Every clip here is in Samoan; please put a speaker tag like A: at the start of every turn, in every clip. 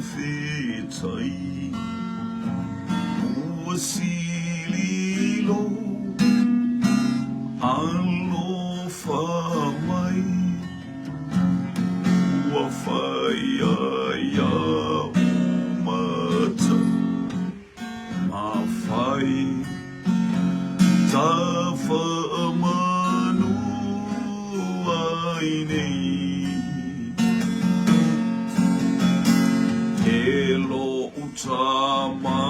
A: faafetai Ua sili lou alofa mai Ua fai ai a'u mata mafai Tafaamanu ai nei E lou tama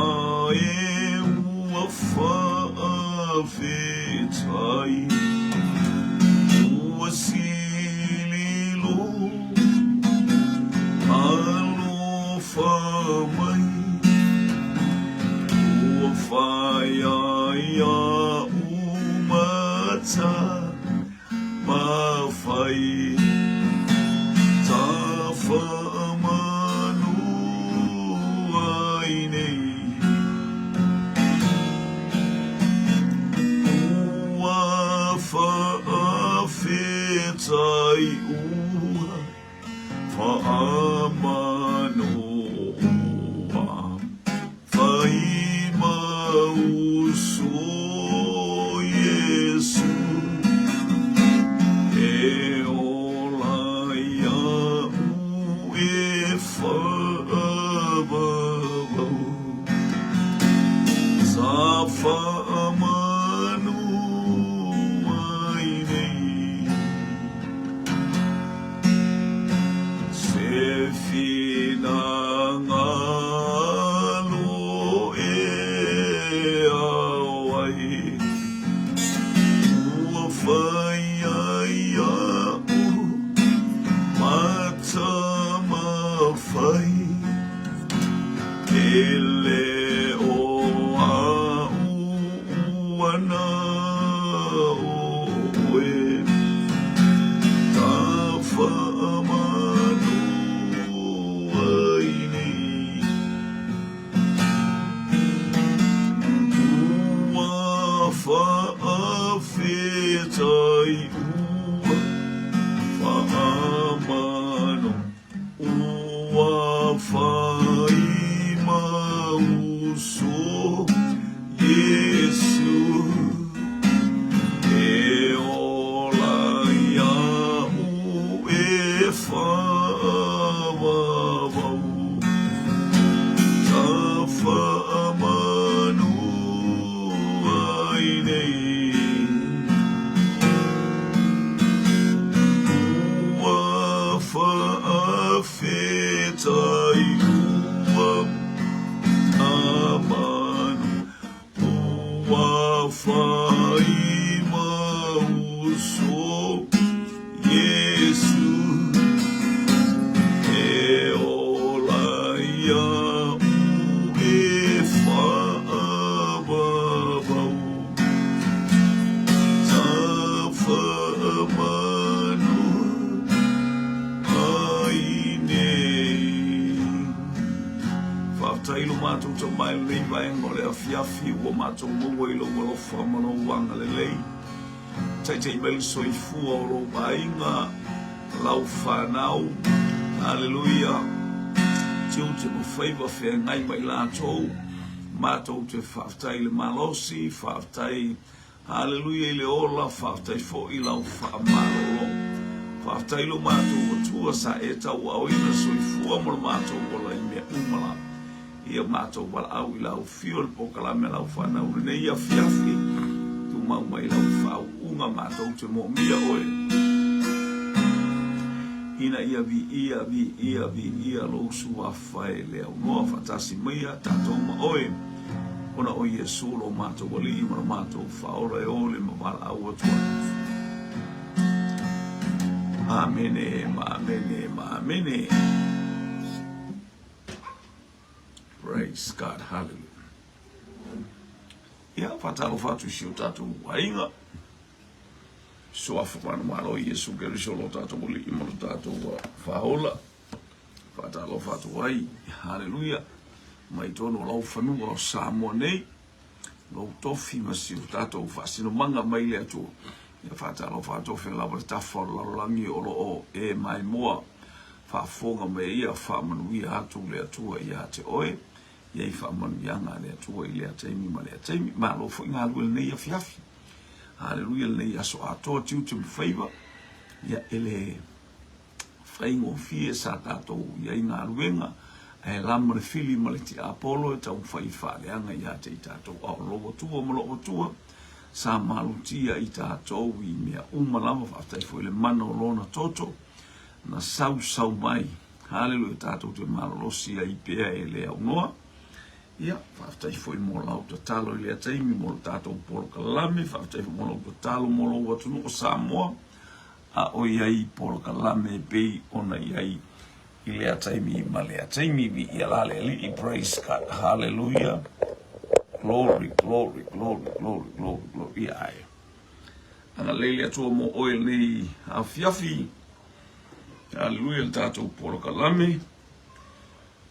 A: e ua faafetai Ua sili lou alofa mai Ua fai ai a'u mata mafai Tafaamanu ai nei Ua faafetai ua Faamanu ua fai ma uso Iesu E ola iaʻu e faavavau Sa faamanu ai nei Se finagalo e ao ai Ua fai ai iaʻu mata mafai E le o aʻu ua na ʻoe Tafaamanu ai nei Ua faafetai ua faamanu Ua fai ma uso Iesu E ola iaʻu e faavavau Tafaamanu ai nei Ua faafetai ua amanu Ua fai ma uso Iesu E ola iaʻu e faavavau Tafaamanu ai nei. Faafetai lo matou tama i lenei vaega o le afiafi ua matou maua i lou alofa ma lou agalelei. Taitai mai le soifua o lou aiga, lau fanau. Haleluia. Tiute ma faiva feagai ma i latou. Matou te faafetai i le malosi, faafetai Haleluia i le ola, faafetai foi i lau faamalolo. Faafetai i lo matou Atua sa e tauaaoina soifua ma lo matou ola i mea uma la. Ia matou valaau i lau fio le polokalame a lau fanau lenei afiafi. Tumau mai lau faauuga matou te moomia oe. Ina ia viia, viia, viia lou suafa e le aunoa faatasi maia tatou ma oe. Ona o Iesu lo matou Alii ma lo matou Faaola e ole ma valaau atu ai. Amene ma amene ma amene. Praise God, hallelujah. Ia, faatalofa atu i si o tatou aiga. Suafa manumalo Iesu Keriso lo tatou Alii ma lo tatou Faaola. Faatalofa atu ai, haleluia, mai tonu o lau fanua o Samoa nei, lou tofi ma si o tatou faasinomaga mai le Atua. Ia faatalofa atu o fea lava le tafa o le lalolagi o lo o e maimoa. Faafofoga mai ia faamanuia atu le Atua ia te oe, i ai faamanuiaga a le Atua i lea taimi ma lea taimi. Malo foi galue lenei afiafi. Haleluia lenei aso atoa tiute ma faiva. Ia e le faigofie sa tatou i ai galuega, ae lama le fili ma le tiapolo e taumafai e faaleaga ia te i tatou. A o lou Atua ma lou Atua, sa malutia i tatou i mea uma lava. Faafetai foi i le mana o Lona toto na sausau mai. Haleluia, tatou te malolosi ai pea e le aunoa. Ia, faafetai foi mo lau tatalo i lea taimi mo le tatou polokalame, faafetai foi mo lau tatalo mo lou atunuu o Samoa, a o i ai polokalame e pei ona i ai i lea taimi ma lea taimi. Viia la le Alii, praise God, hallelujah, glory, glory, glory, glory, glory, glory. Ia ae. Agalelei le Atua mo oe lenei afiafi. Hallelujah, le tatou polokalame.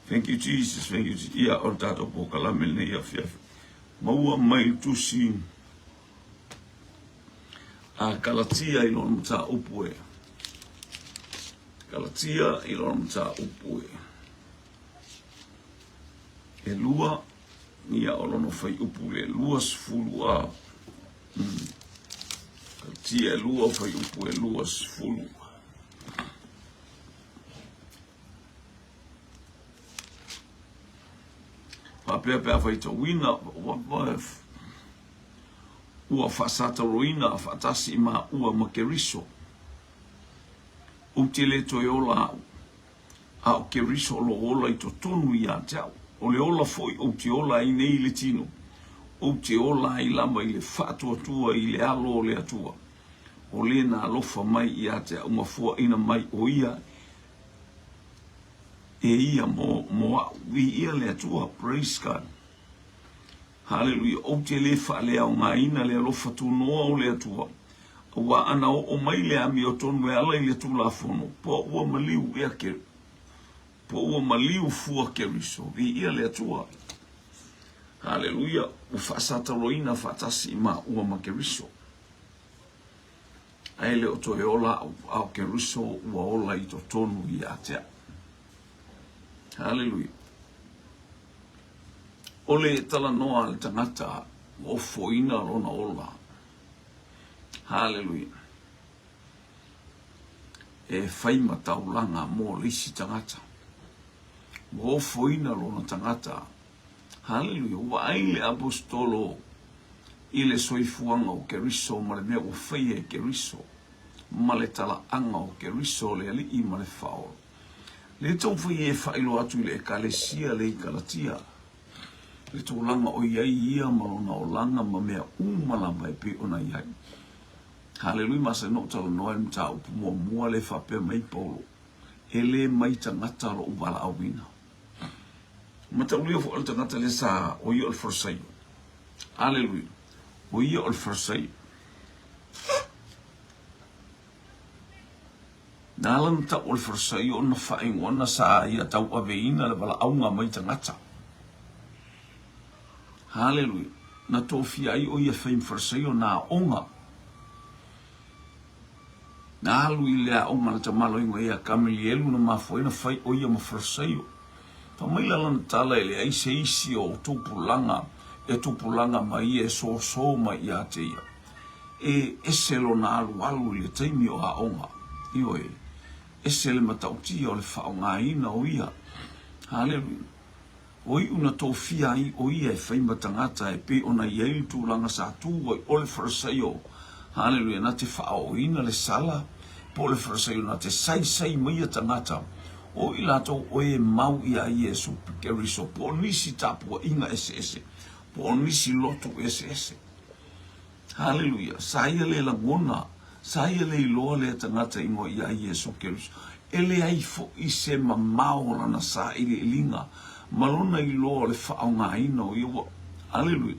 A: Thank you Jesus, thank you Jesus. Ia, o le tatou polokalame lenei afiafi. Maua mai le tusi a Kalatia i lona mataupu e. Kalatia i lona mataupu e. E lua, ia o lona fuaiupu le 20 a. Kalatia e lua fuaiupu e 20. Faapea pe a faitauina ua faasataloina faatasi i maua ma Keriso. Ou te le toe ola au, a o Keriso o lo o ola i totonu ia te au. O le ola foi ou te ola ai nei i le tino, ou te ola ai lava i le faatuatua i le alo o le Atua, o le na alofa mai ia te au ma fuaina mai o ia e ia mo, mo au. Viia le Atua, praise God. Haleluia. Ou te le faaleaogaina le alofa tunoa o le Atua, aua ana oo mai le amiotonu e ala i le Tulafono, po ua maliu ea ke, po ua maliu fua Keriso. Viia le Atua. Haleluia. Ua faasataloina faatasi i maua ma Keriso. Ae le o toe ola au, a o Keriso ua ola i totonu ia te au. Haleluia. O le talanoa a le tagata ua ofoina lona ola. Haleluia. E fai ma taulaga mo le isi tagata. Ua ofoina lona tagata. Haleluia. Ua ai le aposetolo i le soifuaga o Keriso ma le mea ua faia e Keriso ma le talaaga o Keriso le Alii ma le Faaola. Le taumafai e faailoa atu i le Ekalesia le i Kalatia le tulaga o i ai ia ma lona olaga ma mea uma lava e pei ona i ai. Haleluia, masani ona ou talanoa i le mataupu muamua lea e faapea mai Paulo, E le mai tagata lou valaauina. Mataulia foi o le tagata lea sa, o ia o le Farisaio. Aleluia. O ia o le Farisaio. Na ala ona tau o le Farisaio ona faaigoa sa ia tauaveina le valaauga mai tagata. Haleluia. Na tofia ai o ia e fai ma Farisaio na aoga. Na alu i le aoga a le tamaloiga ia Kamelielu na mafua ai ona fai o ia ma Farisaio. Fai mai la lana tala e leai se isi o tupulaga e tupulaga mai ia e soso mai ia te ia. E ese lona alualu i le taimi o aoga. Ioe, ese le matautia o le faaaogaina o ia. Haleluia. O iu na tofia ai o ia e fai ma tagata e pei ona i ai le tulaga sa tu ai o le Farisaio, haleluia, na te faaooina le sala, po o le Farisaio na te saisai maia tagata, o i latou o e mau iā Iesu Keriso, po o nisi tapuaiga eseese, po o nisi lotu eseese. Haleluia! Sa ia le lagona, sa ia le iloa lea tagata ingoa iā Iesu Keriso. E leai foʻi se mamao o lana sailiiliga ma lona iloa o le faaaogaina o ia ua. Haleluia!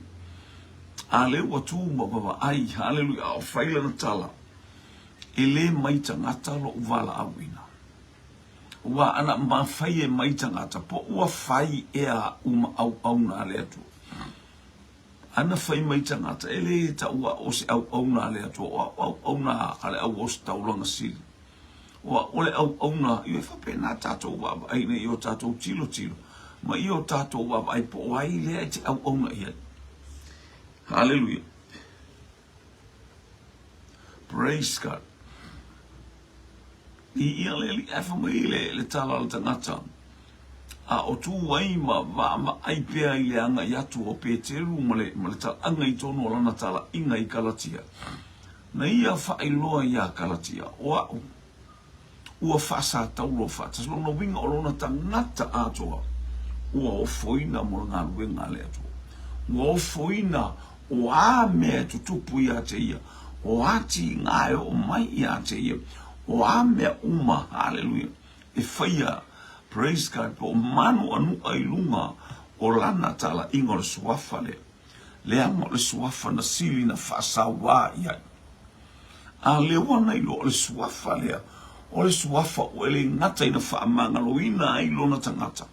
A: A lea ua tu ma vavaai, haleluia, a o fai lana tala, E le mai tagata loʻu valaauina. Ua ana mafai e mai tagata, po ua fai ea aʻu ma auauna a le Atua. Ana fai mai tagata, e le taua o se auauna a le Atua, o au auauna a le auositaulaga sili. O a'u o le auauna, ioe faapena tatou vaavaai ina ia o tatou tilotilo ma ia o tatou vaavaai po o ai lea e te auauna i ai. Haleluia. Praise God. I ia le alii ae fai mai le, le tala a le tagata, a o tu ai ma vaavaai pea i le agai atu o Peteru ma le, ma le talaga i tonu o lana talaiga i Kalatia. Na ia faailoa iā Kalatia, o a'u, ua faasataulo faatasi. Lona uiga o lona tagata atoa ua ofoina mo le galuega a le Atua. Ua ofoina o a mea e tutupu iā te ia, o a tiga e oo mai iā te ia, o a mea uma, haleluia, e faia, praise God, po o manuanu'a i luga o lana talaiga o le suafa lea. Leaga o le suafa na sili na faasauā i ai. A lea ua na iloa o le suafa lea, o le suafa ua le gata ina faamagaloina ai lona tagata,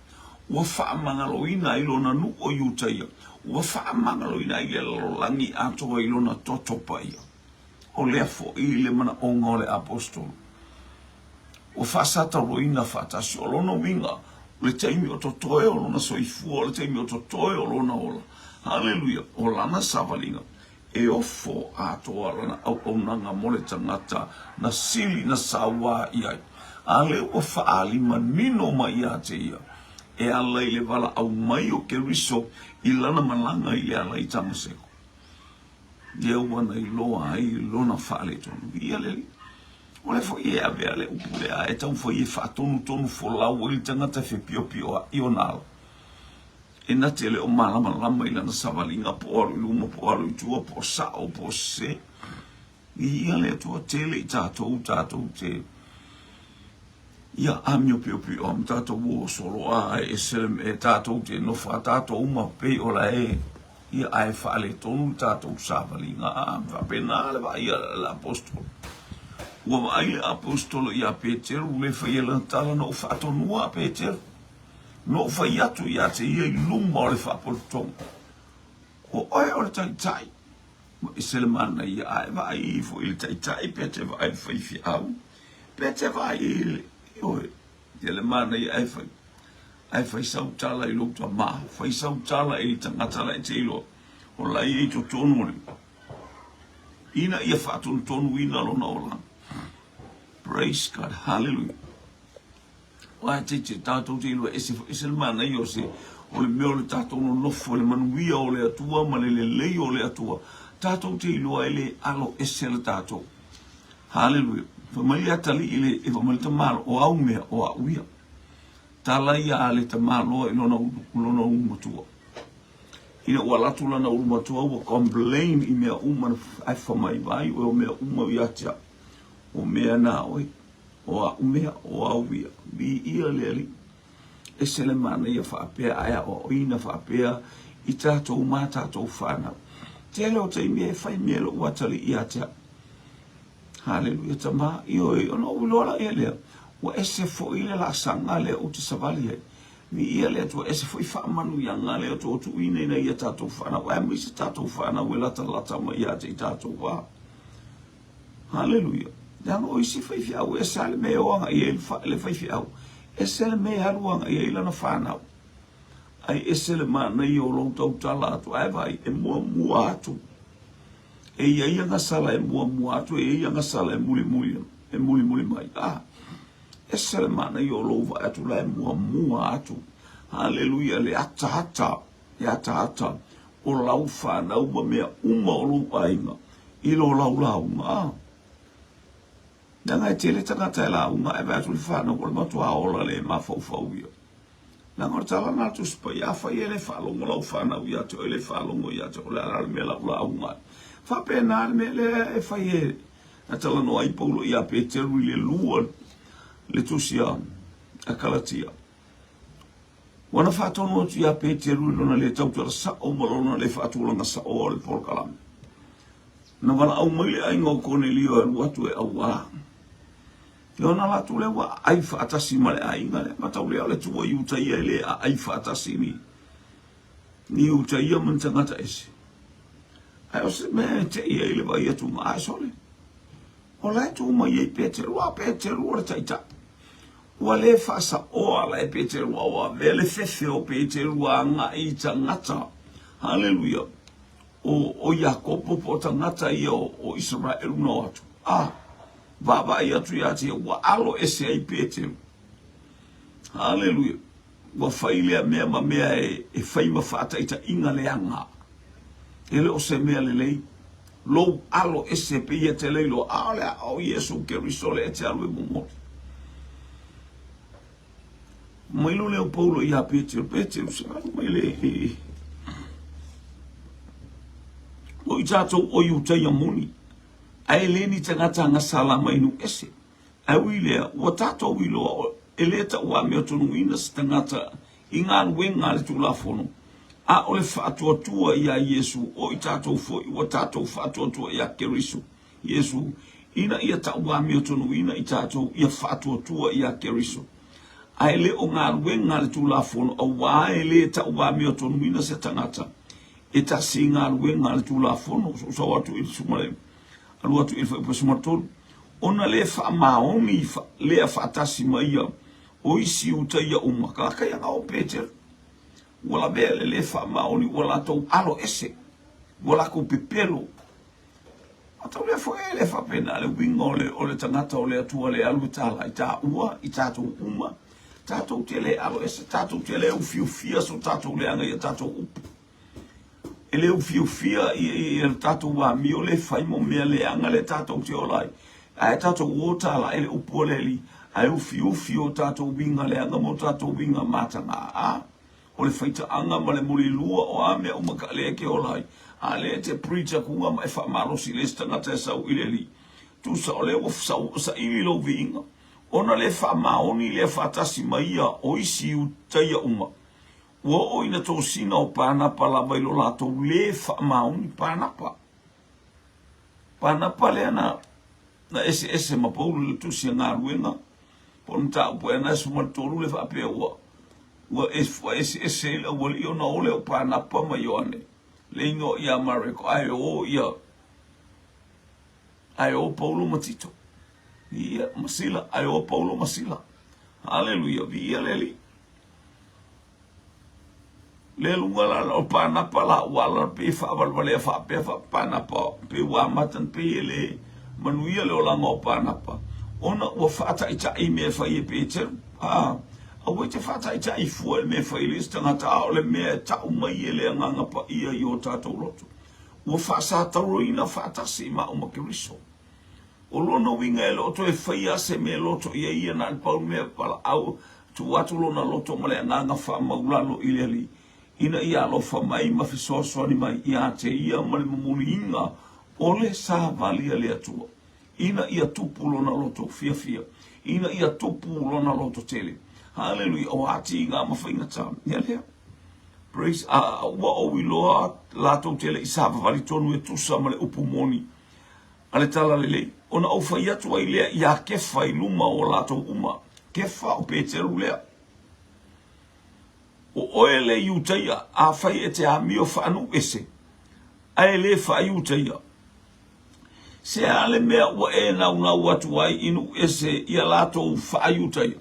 A: ua faamagaloina ai lona nuu o Iutaia, ua faamagaloina ai le lalolagi atoa i lona toto paia. O lea foi le manaoga o le Aposetolo. Ua faasatauaina faatasi. O lona uiga, o le taimi o totoe o lona soifua, o le taimi o totoe o lona ola. Haleluia! O lana savaliga e ofo atoa lana auaunaga mo le tagata na sili na sauā i ai. A lea ua faaali manino mai ia te ia, e ala i le valaau mai o Keriso i lana malaga i le ala i Tamaseko. Lea ua na iloa ai lona faaletonu. Ia le Alii. O lea foi e avea le upu lea e taumafai e faatonutonu folau ai le tagata e fepiopioa'i ona ala. E na te le o malamalama i lana savaliga po o alu i luma po o alu i tua po o sa'o po o sesē. Viia le Atua, tele i tatou, tatou te ia amiopiopioa ma tatou o soloa ae ese le mea tatou te nofo a tatou ma pei o la e ia ae faaletonu le tatou savaliga a faapena le vaai a le apostolo. Ua vaai le apostolo iā Peteru le faia lana tala na ou faatonua a Peteru. Na ou fai atu ia te ia i luma o le faapotopotoga. O oe o le taitai. Ua ese le manaia a e vaai ifo i le taitai pe te vaai i le faifeau pe te vaai i le ioe tele manaia ae fai ae fai sau tala i lou tamā fai sau tala i le tagata la e te iloa o la ia i totonu o le ina ia faatonutonuina lona olaga. Praise God, hallelujah. Aua e te tātou te iloa ese, ese le manaia o se, o le mea o le tātou nonofo i le manuia o le Atua ma le lelei o le Atua. Tātou te iloa e le alo ese le tātou. Haleluia. Fai mai le atalii i le, e fai mai le tamaloa, o au mea, o a'u ia. Tala ia a le tamaloa i lona ulu, lona ulu matua. Ina ua alu atu lana ulu matua ua complain i mea uma, ae fai mai, vaai oe o mea uma ia te au. O mea na oe. O a'u mea, o au ia, viia le Alii. Ese le manaia faapea ae aoaoina faapea i tatou ma tatou fanau. Tele o taimi e fai mea lo'u atalii ia te a'u. Haleluia tama, ioe, ona ou iloa laia lea, ua ese foi le laasaga lea ou te savali ai. Viia le Atua, ese foi faamanuiaga lea o tuuina ina ia tatou fanau, aemaise tatou fanau e latalata mai ia te i tatou wā. Haleluia. Leaga o isi faifeau, ese lava le mea e o agai ai le faifeau, ese le mea e alu agai ai lana fanau. Ai ese le manaia o lou tautala atu, ae vaai, e muamua atu. E i ai agasala e muamua atu, e i ai agasala e mulimuli, e mulimuli mai. Ah, ese le manaia o lou vaai atu la e muamua atu. Haleluia, le ataata, le ataata o lau fanau ma mea uma o lou aiga. I lo lau lauga, a. Leaga e tele tagata e lauga ae vaai atu le whanau o le matua ola le mafaufau ia. Leaga o le tala na Tusi Paia, afai e le faalogo lau whanau ia te oe, e le faalogo ia te oe, o le a la le mea lau lauga ai. Faapena le mea lea e fai e na talanoa ai Paulo ia Peteru i le lua le tusi a Kalatia. Ua na faatonu atu iā Peteru i lona le tautala sa'o ma lona le faatulaga sa'oa o le polokalame. Na valaau mai le aiga o Konelio e alu atu e ʻauā. Ia ona latou lea ua aai faatasi ma le aiga lea. Matau lea o le tua Iutaia e le aai faatasi ni ni Iutaia ma ni tagata ese. Ae o se mea e te'i ai le vaai atu ma ae sole. O la e tu mai ai Peteru, a Peteru o le taitai. Ua le faasaoa la e Peteru a ua avea le fefe o Peteru a agai i tagata. Haleluia. O, o Iakopo po o tagata ia o, o Isaraelu na o atu. A, vaavaai atu ia te ia, ua alo ese ai Peteru. Haleluia. Ua fai lea mea ma mea e, e fai ma faataitaiga leaga. E le o se mea lelei. Lou alo ese pei e te le iloa, ʻaʻole a ʻo Iesū Keriso lea e te alu e momoli. Mai lo leo Paulo iā Petero, Petero, se alu mai le e. O i tātou o Iutaia moni, a e le ni tagata gasala mai nuu ese. Ae ui lea, ua tātou iloa e le tauamiotonuina se tagata i galuega a le Tulafono, a o le faatuatua iā Iesu, o i tatou foi ua tatou faatuatua iā Keriso, Iesu, ina ia tauamiotonuina i tatou ia faatuatua iā Keriso. A e le o galuega a le Tulafono, auā e le tauamiotonuina se tagata e tasi i galuega a le Tulafono. Soosoo atu i le suma le alu atu i le fuaiupu 13, ona le faamaoni lea faatasi ma ia O isi Iutaia uma, ka kai anga o Peteru, ua lavea le le faamaoni, ua latou alo ese, ua lakou pepelo. A tau lea foi e le faapena le uiga o le, o le tagata o le Atua le alu e tala i taua, i tatou uma, tatou te le alo ese, tatou te le ufiufia so tatou leaga i a tatou upu. E le ufiufia ia le tatou amio le fai mo mea leaga le tatou te ola ai. Ae tatou o tala e le upu a le Alii, ae ufiufi o tatou uiga leaga ma o tatou uiga mataga. A, o le faitaaga ma le mulilua o a mea uma ka lea e te ola ai. A lea e te preach akuga ma e faamalosi i le isi tagata e sau i le Alii. Tusa o lea ua saili lou viiga, ona le faamaoni lea faatasi ma ia o isi Iutaia uma. Ua oo ina tosina o Pānapa lava i lo latou lē faamaoni. Pānapa. Pānapa lea na, na eseese ma Paulo i le tusi a galuega, po o le mataupu ea na 13 le faapea ua, ua eseese ai le aualii ona o lea o Pānapa ma Ioane, le igoa ia Mareko, ae o ia, ae o Paulo ma Tito. Ia, ma Sila, ae o Paulo ma Sila. Haleluia, viia le Alii. Le luga la o Pānapa la ua ala pei faavalevalea faapea fa Pānapa pei ua amata na pei e le manuia le olaga o Pānapa ona ua faataita'i mea e fai e Peteru. A, aua e te faataita'i fua i le mea e fai e le isi tagata, a o le mea e ta'u mai e le Agaga Paia i o tatou loto. Ua faasatauroina faatasi i maʻu ma Keriso. O lona uiga e le o toe faia se mea loto i ai ia na o le pau le mea valaau tuu atu lona loto ma le agaga faamaulalo i le Alii ina ia alofa mai ma fesoasoani mai ia te ia ma le momolinga o le savali a le Atua ina ia tupu lona loto fiafia ina ia tupu lona loto tele. Haleluia! O atiga ma faigata ia lea. Praise a ua ou iloa latou te le i savavali tonu e tusa ma le upu moni a le Talalelei, ona ou fai atu ai lea iā Kefa i luma o latou uma, Kefa o Peteru lea. O oe le Iutaia, afai e te amio faanuu ese, ae le faa-Iutaia, se a le mea ua e naunau atu ai i nuu ese ia latou faa-Iutaia?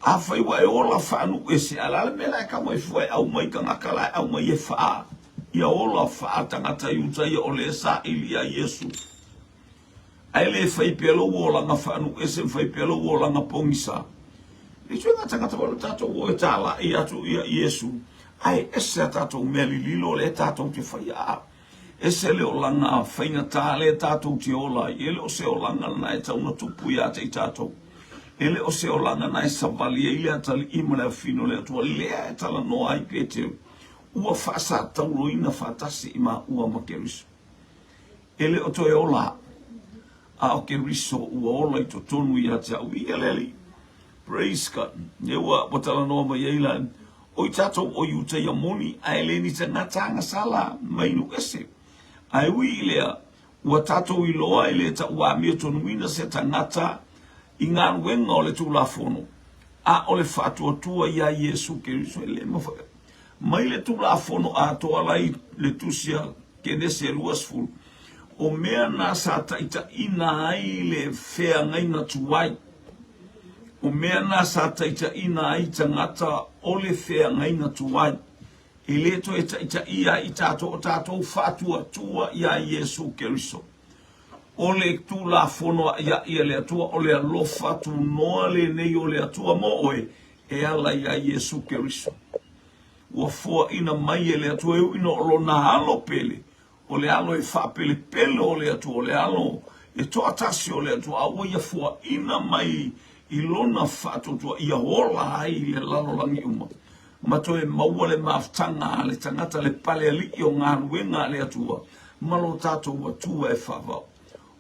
A: Afai ua e ola faanuu ese, a o le a le mea la e kau ai fua e aumai tagata la e aumai e faa ia ola faa tagata Iutaia o lea e saili iā Iesu? Ae le fai pea lou olaga faanuu ese ma fai pea lou olaga pogisa. Le ituaiga tagata foi le tatou o e talai atu ia Iesu, ae ese a tatou mea lililo lea tatou te faia. Ese le olaga faigata lea tatou te ola ai, e le o se olaga lena e tau na tupu ia te i tatou. E le o se olaga na e savali ai le atalii ma le afafine o le Atua, lea e talanoa ai Peteru, ua faasatauroina faatasi i maua ma Keriso. E le o toe ola, a o Keriso ua ola i totonu ia te au. Viia le Alii. Praise God. Lea ua, ua talanoa mai ai la, o i tatou o Iutaia moni, ae le ni tagata agasala mai nuu ese. Ae ui i lea, ua tatou iloa e le tauamiotonuina se tagata i galuega o le Tulafono, a o le faatuatua iā Iesu Keriso e le mafai. Mai le Tulafono atoa la i le tusi a Kenese 20. O mea na sa taitaiina ai le feagaiga tuai. O mea na sa taitaiina ai tagata o le feagaiga tuai. E le toe taitaia ai i tatou o tatou faatuatua iā Iesu Keriso. O le Tulafono aʻiaʻi a le Atua, o le alofa tunoa lenei o le Atua mo oe e ala iā Iesu Keriso. Ua foaʻina mai e le Atua e ui ina o Lona Alo pele, o le alo e faapelepele o le Atua, o le alo e toatasi o le Atua, a ua ia foaʻina mai i Lona faatuatua ia ola ai le lalolagi uma, ma toe maua le mafutaga a le tagata, le pale alii o galuega a le Atua, ma lo tatou Atua e faavao.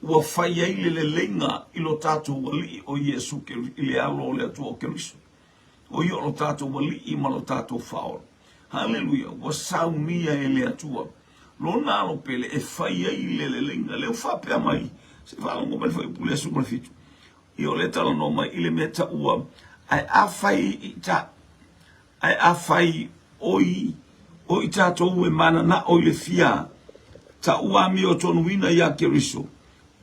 A: Ua fai ai le leleiga i lo tatou Alii o Iesu i le alo o le Atua o Keriso. O ia o lo tatou Alii ma lo tatou Faaola. Haleluia! Ua saunia e le Atua Lona alo pele e fai ai le leleiga. Lea ua faapea mai, se i faalogo mai le fuaiupu lea 17. Ia o lea e talanoa mai i le mea taua, ae afai i ta, ae afai o i, o i tatou e mananao i le fia taua amiotonuina iā Keriso,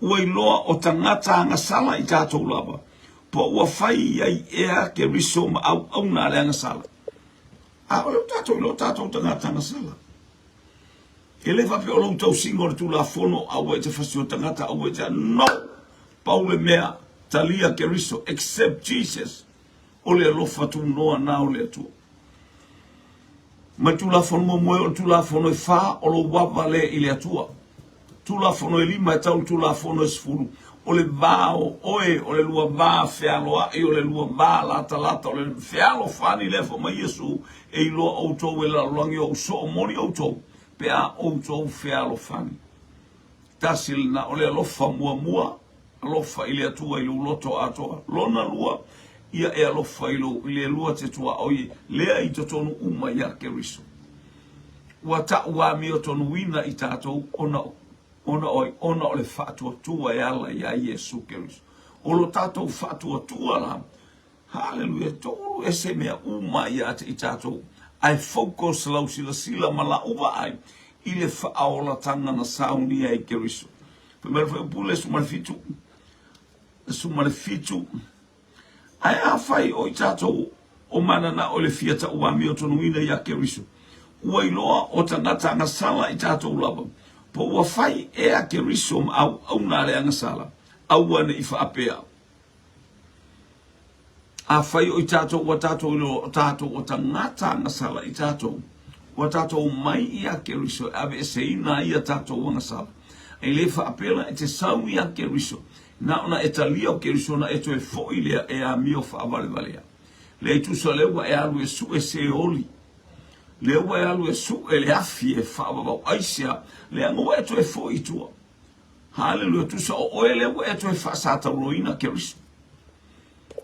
A: ua iloa o tagata agasala i tatou lava, po ua fai ai ea Keriso ma auauna a le agasala? ʻAʻole o tatou iloa o tatou tagata agasala. E le faapea o lou tausiga o le Tulafono, aua e te fasi o tagata, aua e te... No! Pau le mea, talia Keriso, accept Jesus. O le alofa tunoa na o le Atua. Mai Tulafono muamua e o le Tulafono e fa o lou ava lea i le Atua. Tulafono e lima e tau le Tulafono e 10. O le va o oe, o le lua va fealoai, o le lua va latalata, o le fealofani lea fai mai Iesu, e iloa outou e le lalolagi o ou soo moni outou, pe a outou fealofani. Tasi lena, o le alofa muamua, alofa i le Atua i lou loto atoa. Lona lua, ia e alofa i lou, i le lua te tuaoi lea i totonu uma iā Keriso. Ua ta'u amiotonuina i tatou ona, ona o ai? Ona o le faatuatua e ala iā Iesu Keriso. O lo tatou faatuatua la, Haleluia, toulu ese mea uma ia te i tatou, ae focus lau silasila ma la'u vaai i le faaolatanga na saunia e Keriso. Fai mai le fuaiupu le 17, 17, Ae afai o i tatou o mananao i le fia tauamiotonuina iā Keriso, ua iloa o tagata agasala i tatou lava, po ua fai ea Keriso ma auauna a le agasala, aua ne i faapea. Afai o i tatou ua tatou iloa o tatou o tagata agasala i tatou, ua tatou omai iā Keriso e aveeseina ai a tatou agasala, e le faapea la e te sau iā Keriso, na ona e talia o Keriso ona e toe foi lea e amio faavalevalea. Leai tusa lea ua e alu e sue Seoli, lea ua e alu e sue le afi e faavavau aisea, leaga ua e toe foi i tua. Haleluia, tusa o oe lea ua e toe faasatauloina Keriso.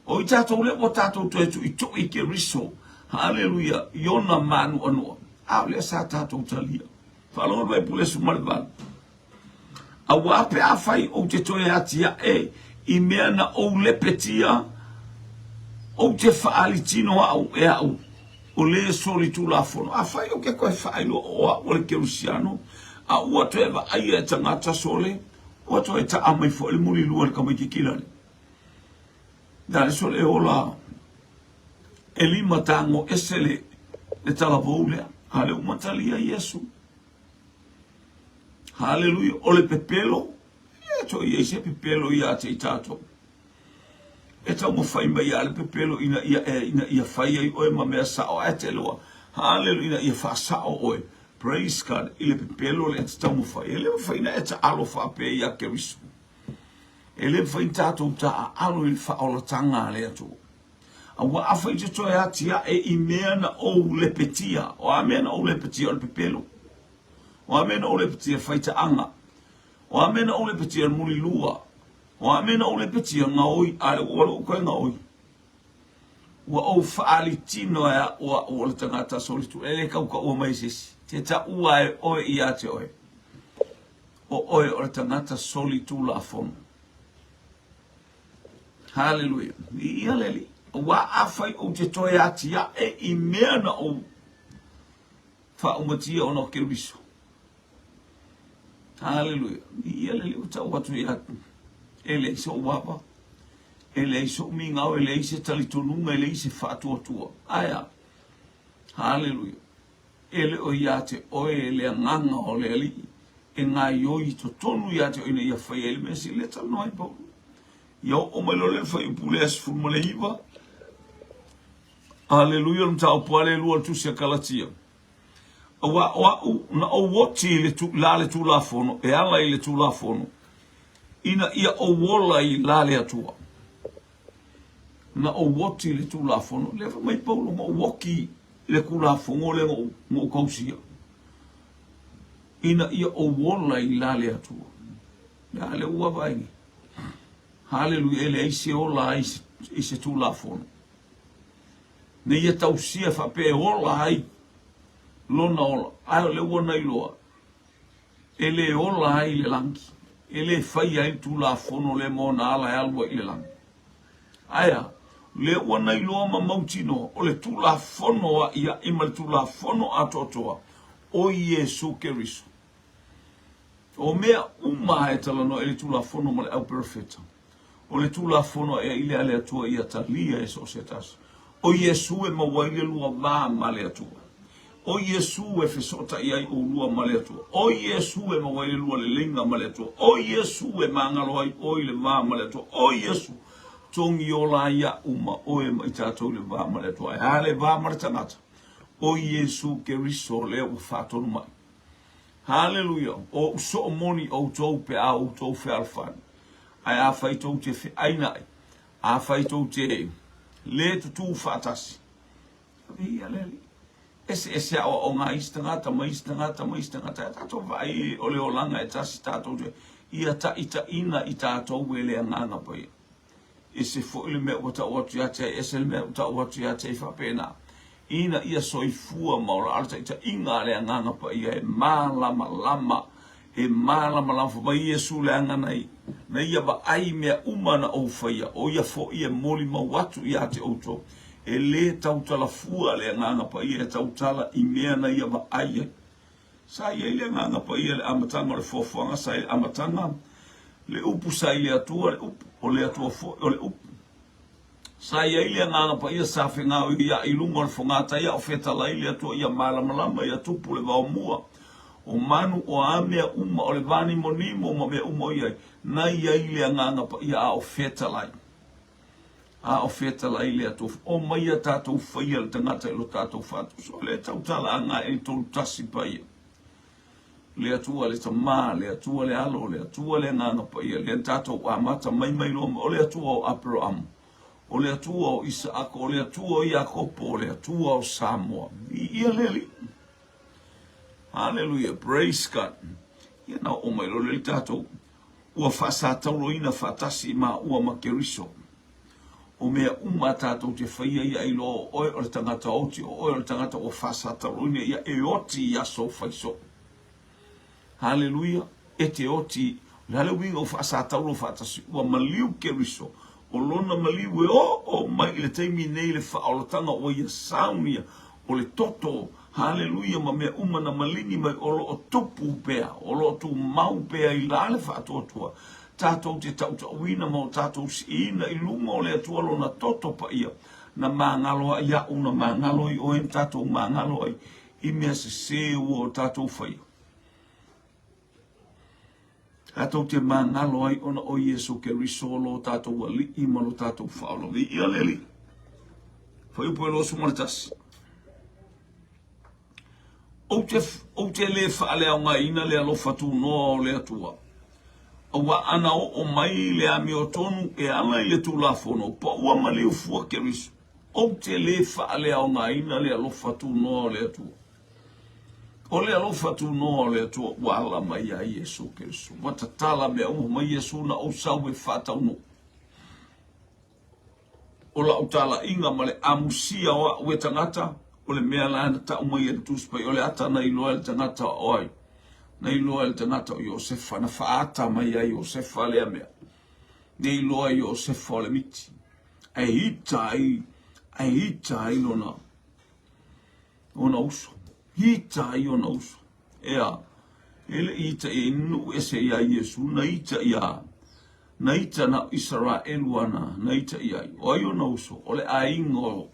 A: O i tatou lea ua tatou toe tuitui Keriso, haleluia, i ona mānuanua. A o lea sa tatou talia. Faalogo le Baibule 18. Auā pe afai ou te toe atiae i mea na ou lepetia, ou te faaali tino au e au o lē solitulafono. Afai ou te toe faailoa o au o le Kerisiano, a ua toe vaaia e tagata sole, ua toe taa mai foi le mulilua i le tamaitiiti lale. Na le sole ola e lima tago ese le, le talavou lea. A lea ua matalia Iesu. Haleluia. O le pepelo, e le toe i ai se pepelo ia te i tatou. E taumafai mai ia le pepelo ina ia e, ina ia fai ai oe ma mea sao ae te loa. Haleluia, ina ia faasao oe. Praise God. I le pepelo le e te taumafai. E le mafai na e taalo faapea ia Keriso. E le mafai na tatou taaalo i le faaolatanga a le Atua. Aua afai te toe atiae i mea na ou lepetia, o a mea na ou lepetia o le pepelo. O a mea na ou lepetia faitaaga. O a mea na ou lepetia le mulilua. O a mea na ou lepetia gaoi, a le ua lou koe gaoi. Ua ou faaali tino e a'u a'u o le tagata solitu, e le kaukaua mai se isi. Te taua e oe ia te oe. O oe o le tagata solitulafono. Haleluia. Viia le Alii. Aua afai ou te toe atiae i mea na ou faaumatia ona o Keriso. Haleluia. Ia le ua tau atu ia e leai so'u ava, e leai so'u migao, e leai se talitonuga, e leai se faatuatua. Ae a? Haleluia. E le o ia te oe le agaga o le Alii e gaioi i totonu ia te oe ina ia faia ai le mea sili. Lea talanoa ai Paulo. Ia oo mai loa le fuaiupu lea 19. Haleluia, o le mataupu lava lea e lua o le tusi a Kalatia. Aua o au na ou oti i le tu, la le Tulafono, e ala i le Tulafono, ina ia ou ola i la le Atua. Na ou oti i le Tulafono, lea fai mai Paulo, na ou oti i le Tulafono lea na ou, na ou tausia, ina ia ou ola i la le Atua. Lea lea ua vaai nei. Haleluia, e leai se ola ai i se Tulafono. Na ia tausia faapea e ola ai lona ola, ae o lea ua na iloa, e le ola ai i le lagi, e le faia ai le Tulafono lea ma ona ala e alu ai i le lagi. Ae a? O lea ua na iloa ma mautinoa, o le Tulafono a'ia'i ma le Tulafono atoatoa o Iesu Keriso. O mea uma e talanoa i le Tulafono ma le Au Perofeta, o le Tulafono a'ia'i lea a le Atua ia talia e so o se tasi. O Iesu e maua ai le lua va ma le Atua. O Iesu e fesootai ai oulua ma le Atua. O Iesu e maua ai le lua leleiga ma le Atua. O Iesu e magalo ai oe i le va ma le Atua. O Iesu togi ola ai iaʻu ma oe ma i tatou i le va ma le Atua. Ae a le va ma le tagata? O Iesu Keriso lea ua faatonu mai. Haleluia! O ou soo moni outou pe a outou fealofani, ae afai tou te feainaʻi, afai tou te lē tutū faatasi, viia le Alii. Eseese aoaoga a isi tagata ma isi tagata ma isi tagata, ae tatou vaai o le olaga e tasi tatou te ia taʻitaʻina i tatou e le Agaga Paia. Ese foi le mea ua tau atu ia te ai, ese le mea ua tau atu ia te ai faapena, ina ia soifua ma ola. A o le taitaiga a le Agaga Paia e malamalama, e malamalama. Fai mai Iesu leaga na, na ia vaai mea uma na ou faia, o ia foi e molimau atu ia te outou. E lē tautala fua le Agaga Paia, e tautala i mea na ia vaai ai. Sa i ai le Agaga Paia i le amataga o le foafoaga, sa i le amataga le Upu, sa i le Atua le Upu, o le Atua foi o le Upu. Sa i ai le Agaga Paia, sa fegaoioiaʻi i luga o le fogatai a o fetalai le Atua ia malamalama, ia tupu le vaomua o manu, o a mea uma, o le vanimonimo ma mea uma o i ai, na i ai le Agaga Paia a o fetalai. A o fetalai le Atua, o mai a tatou faia le tagata i lo tatou faatusa. O lea e tautala agai i le 31 paia. Le Atua le Tama, le Atua le Alo, le Atua le Agaga Paia, lea na tatou amata mai mai loa, o le Atua o Aperahama, o le Atua o Isaako, o le Atua o Iakopo, o le Atua o Samoa. Viia le Alii. Hallelujah, praise God. Ia na oo mai loa lea i tatou ua faasatauloina faatasi maua ma Keriso. O mea uma a tatou te faia ia e iloa o oe o le tagata oti, o oe o le tagata ua faasatauloina ia e oti i aso faisoo. Haleluia, e te oti, o le a le uiga o faasataulo faatasi, ua maliu Keriso, o lona maliu e oo mai i le taimi nei le faaolataga ua ia saunia, o le toto, haleluia, ma mea uma na maligi mai o lo o tupu pea, o lo o tumau pea i la le faatuatua, tatou te tautauina ma o tatou siiina i luga o le Atua lona toto paia, na magalo ai iaʻu, na magalo ai oe, na tatou magalo ai i mea sesē ua o tatou faia. Tatou te magalo ai ona o Iesu Keriso lo tatou Alii ma lo tatou Faaola. Viia le Alii. Fuaiupu e 21. Ou te, ou te lē faaleaogaina le alofa tunoa o le Atua, aua ana oo mai le amiotonu e ala i le Tulafono, paua maliu fua Keriso. Ou te lē faaleaogaina le alofa tunoa o le Atua. O le alofa tunoa o le Atua ua ala mai ia Iesu Keriso. Ua tatala mea uma mai Iesu na ou sau e faataunuu. O la'u talaiga ma le amusia o a'u e tagata, o le mea la na ta'u mai e le Tusi Paia, o le ata na iloa e le tagata o ai? Na iloa e le tagata o Iosefa, na faaata mai ai Iosefa lea mea. Na iloa e Iosefa o le miti, ae ita ai, ae ita ai lona, ona uso. Ita ai ona uso. Ea. E le i ita i nuu ese iā Iesu, na ita iā, na ita na o Isaraelu ana, na ita i ai. O ai ona uso? O le aiga o,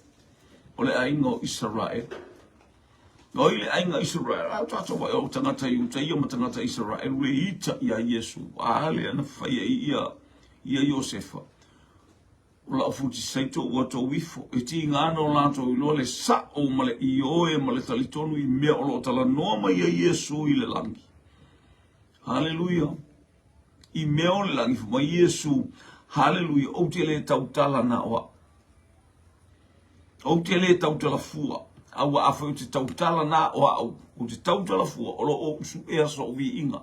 A: o le aiga o Isaraelu. O ai le aiga Isaraelu? A o tātou vaai o tagata Iutaia ma tagata Isaraelu e ita iā Iesu. A lea na faia i ia, ia Iosefa. O la'u futisaito ua tou ifo, e tiga ana o latou iloa le sa'o ma le ioe ma le talitonu i mea o lo o talanoa mai ai Iesu i le lagi. Haleluia! I mea o le lagi, fai mai Iesu, Haleluia, ou te le tautala na o a'u. Ou te le tautala fua, a ua afai ou te tautala na o a'u, ou te tautala fua, o lo o ou su'ea so'u viiga.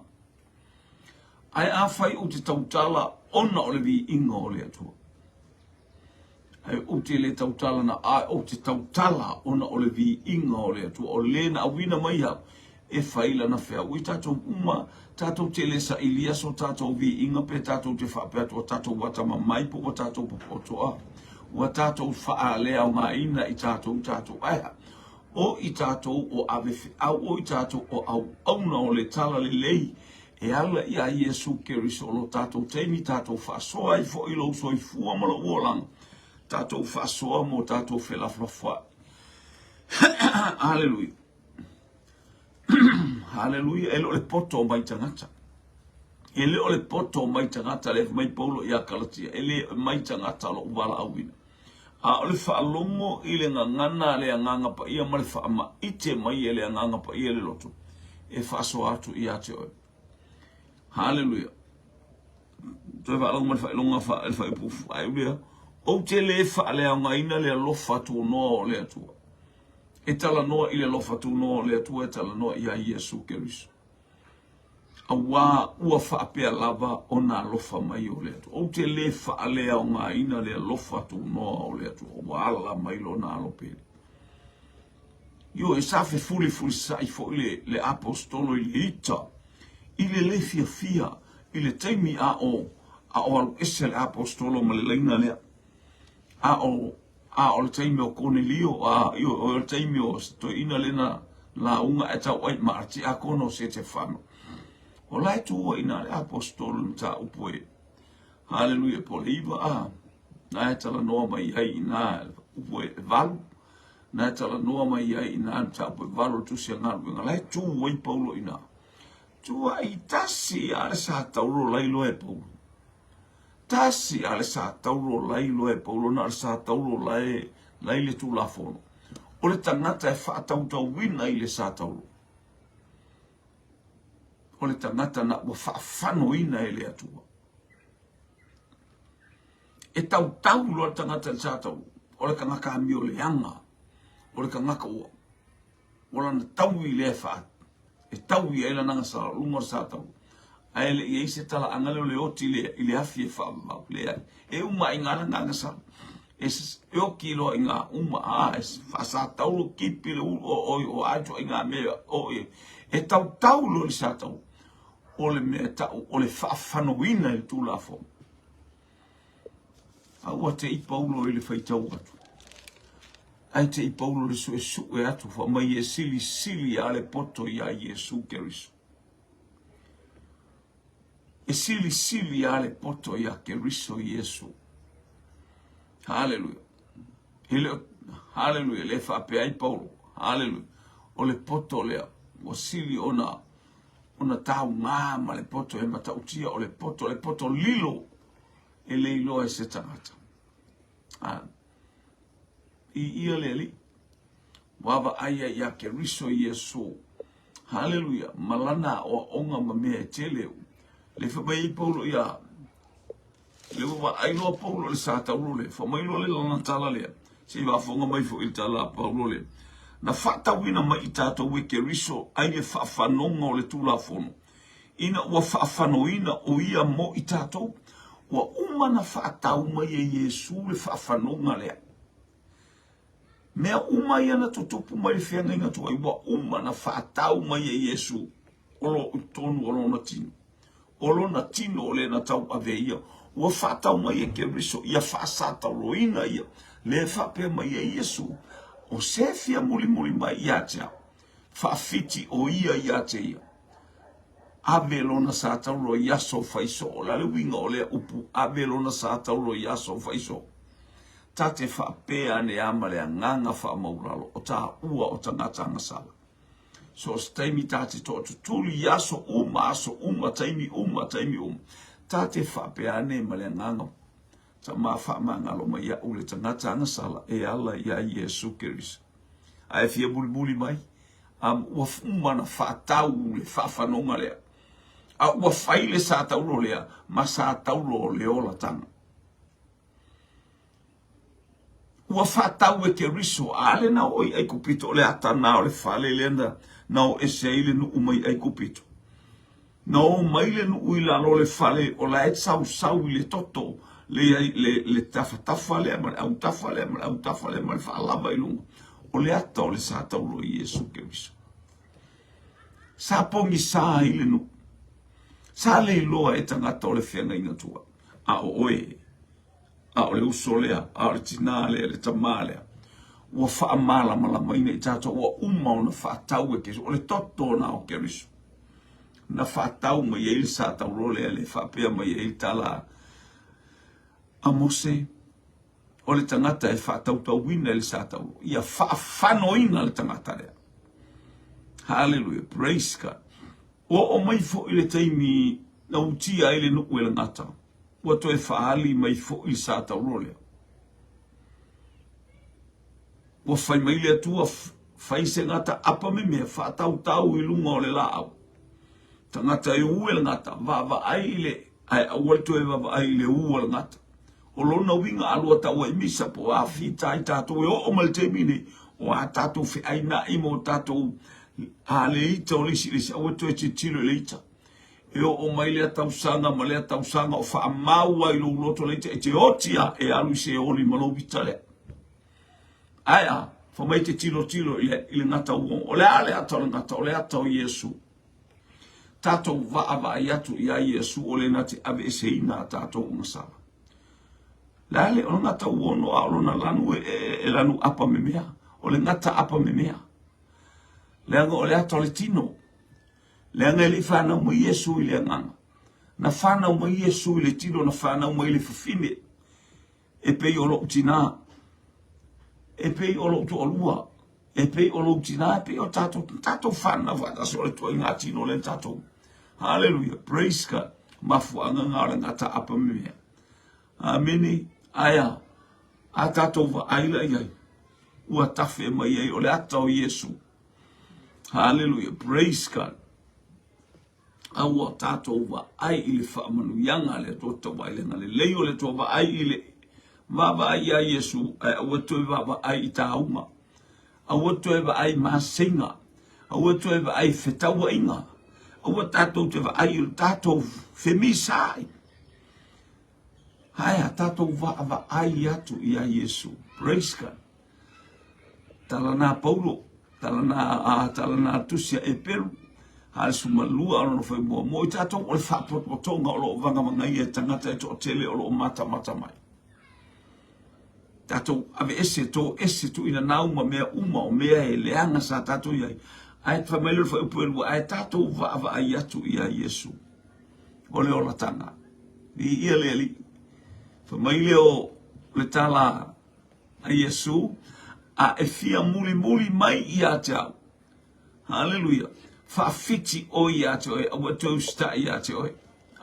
A: Ae afai ou te tautala ona o le viiga o le Atua, ae ou te le tautala na ae ou te tautala ona o le viiga o le Atua, o le na auina mai au e fai lana feau. I tatou uma, tatou te le sailia so tatou viiga pe tatou te faapea atu ua tatou atamamai po ua tatou popotoa, ua tatou faaleaogaina i tatou tatou. Ae a? O i tatou o ave feau, o i tatou o auauna o le Tala Lelei e ala iā Iesu Keriso o lo tatou taimi tatou faasoa ai foi lou soifua ma lou olaga, tatou faasoa mo tatou felafolafoai. Haleluia. Haleluia. E le o le poto mai tagata. E le o le poto mai tagata le mai Paulo iā Kalatia. E le mai tagata lou valaauina. A o le faalogo i le gagana a le Agaga Paia ma le faamaite mai e le Agaga Paia le loto e faasoa atu ia te oe. Haleluia. Toe faalogo mai le faailoga fa, le faaiupu faaiu lea. Ou te le faaleaogaina le alofa tunoa o le Atua. E talanoa i le alofa tunoa o le Atua e talanoa iā Iesu Keriso. Auā ua faapea lava ona alofa mai o le Atua. Ou te le faaleaogaina le alofa tunoa o le Atua, ua ala mai lona alo pele. Ioe, sa fefulifulisa'i foi le, le aposetolo i le ita, i le le fiafia, i le taimi a o, a o alu ese le aposetolo ma le laina lea. A o A o le taimi o Konelio, a, ioe, o le taimi o se toeaina lea na lauga ae tau ai ma le tiakono o Setefano. O la e tu ai i ina le aposetolo i le mataupu e, haleluia, po o le 9, a, na e talanoa mai ai i ina, upu e 8, na e talanoa mai ai i ina le mataupu e 8 o le Tusi a Galuega, la e tu ai Paulo i ina. Tu ai tasi a le sa taulo la iloa e Paulo. Tasi a le sa taulo la iloa e Paulo, na o le sa taulo la e la i le Tulafono. O le tagata e faatautauina i le sa taulo. O le tagata na ua faafanoina e le Atua. E tautau loa le tagata i le sa taulo. O le tagata amio leaga. O le tagata ua Ua lana taui lea e faa, e taui ai lana agasala o luga o le sa taua. Ae le i ai se talaaga lea o le oti lea i le afi e faavavau. Leai. E uma ai ngā lana agasala. E, e oki loa i ngā uma, a, e faasataulo kipi le ulu o, o, o a itoa i ngā mea o, e, e tautau loa i le sa taua. O le mea e ta'u, o le faafanoina i le Tulafono. A ua te i Paulo i le faitau atu. Ae te i Paulo le suesue atu fa mai e silisili a le poto iā Iesu Keriso. E silisili a le poto iā Keriso Iesu. Haleluia. E le, haleluia, le faapea ai Paulo. Haleluia. O le poto lea, ua sili ona ona taugā ma le poto e matautia o le poto, le poto lilo e le iloa e se tagata. A, i ia le Alii, ua vaai ai ia Keriso Iesu. Haleluia, ma lana aoaoga ma mea e tele. Le fai mai ai Paulo ia Le ua vaai loa Paulo i le sa taulo lea, fai mai loa le lana tala lea, se i faafofoga mai foi i le tala a Paulo lea, na faatauina mai i tatou e Keriso ai le faafanoga o le Tulafono, ina ua faafanoina o ia mo i tatou, ua uma na faatau mai e Iesu le faafanoga lea. Mea uma ia na tutupu mai le feagaiga tuai, ua uma na faatau mai e Iesu o lo o i totonu o lona tino. O lona tino o le na tauave ia, ua faatau mai e Keriso, ia faasatauloina ia, lea e faapea mai e Iesu, o se fia mulimuli mai ia te au, faafiti o ia ia te ia. Ave lona sa taulo i aso faisoo. O le a le uiga o lea upu, ave lona sa taulo i aso faisoo? Ta te faapea ane a ma le agaga faamaulalo o taua o tagata agasala. So o se taimi ta te toatutuli i aso uma, aso uma, taimi uma, taimi uma. Ta te faapea ane ma le agaga tama faamagalo mai iaʻu le tagata agasala e ala iā Iesu Keriso. A e fia mulimuli mai, um, ua uma na faatau le faafanoga lea. A ua fai le sa taulo lea ma sa taulo o le olataga. Ua faatau e Keriso, a le na oo i Aikupito, o le ata na o le fale lea na, na o ese ai le nuu mai Aikupito. Na o mai le nuu i lalo o le fale o la e sausau i le toto, le, le, le tafatafa lea ma le autafa lea ma le autafa lea ma le faalava i luga. O le ata o le sa taulo i Iesu Keriso. Sa pogisa ai le nuu. Sa le iloa e tagata o le feagaiga tuai. A o oe, a o le uso lea, a o le tinā lea, le tamā lea, ua faamalamalamaina i tatou, ua uma ona faatau e Keriso, o le toto na o Keriso, na faatau mai ai le sa taulo lea, le faapea mai ai le tala a Mose, o le tagata e faatautauina i le sa taulo, ia faafanoina le tagata lea. Hallelujah, praise God. Ua oo mai foi le taimi na utia ai le nuu e le gata, ua toe faaali mai foi le sa taulo lea. Ua fai mai le Atua, fai se gata apa memea, faatautau i luga o le laau. Tagata e u e le gata, vaavaai i le, ae aua le toe vaavaai i le u o le gata. O lona uiga a lua taua i misa po o a fita ai tatou e oo mai le taimi nei, o a tatou feaina'i ma o tatou a le ita o le isi i le isi, aua toe tilotilo i le ita. E oo mai lea tausaga ma lea tausaga o faamau ai lou loto le ita e te oti a e alu i se oli ma lou ita lea. Ae a, fai mai te tilotilo i le, i le gata uo. O le a le ata o le gata? O le ata o Iesu. Tatou vaavaai atu iā Iesu o le na te aveeseina a tatou agasala. Le a le, o le gata uono a o lona lanu e, e, e lanu apa memea. O le gata apa memea. Leaga o le ata o le tino. Leaga e le i fanau mai Iesu i le agaga. Na fanau mai Iesu i le tino, na fanau mai i le fafine. E pei o lou tinā. E pei o lou toalua. E pei o lou tinā, e pei o tatou, tatou fanau faatasi o le tuaiga tino lea tatou. Hallelujah, praise God. Mafuaaga ngā o le gata apa mea. Amene, aia, a tatou vaai la i ai, ua tafe mai ai o le ata o Iesu. Hallelujah, praise God. A ua tatou vaai i le faamanuiaga a le Atua, tatou vaai i le agalelei o le Atua, vaai i le vaavaai iā Iesu, ae aua toe vaavaai i tāuga, aua toe vaai i maseiga, aua toe vaai i fetauaiga, aua tatou te vaai i le tatou femisai. Ae a tatou vaavaai atu iā Iesu. Praise God. Tala nā Paulo, tala nā, a, tala nā tusi a Eperu, a le sumalua o lona whai mua. Mo i tātou o le whaapotopotonga o loo vagavagaia e tangata e toatele o loo matamata mai. Tātou ave ese, tō ese tuuina nā uma mea uma o mea e leaga sa tātou i ai. Ae whai mai le whai upu e lua, ae tātou vaavaai atu i a Iesu. O le olatanga. I ia le ali. Whai mai le o le tala a Iesu, a e fia mulimuli mai ia te au. Haleluia. Faawhiti oe ia te oe, aua toe usitaʻi ia te oe.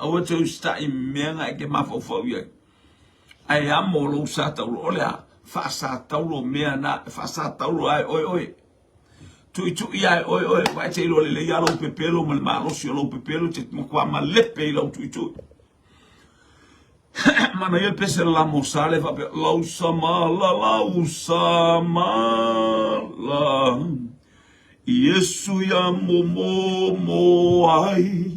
A: Aua toe usitaʻi mea nga e ke mafaufau i ai. Ae amo lou sa taulo, o le a? Faasa taulo mea na, faasa taulo ae oe oe. Tuitui ae oe oe, wa e te iloa lelei a lou pepelo ma le malosi o lou pepelo, te matua malepe i lau tuitui. Manaia le pese la mo sa le faapea, lau samala, lau samala, Iesu ia momo mo ai.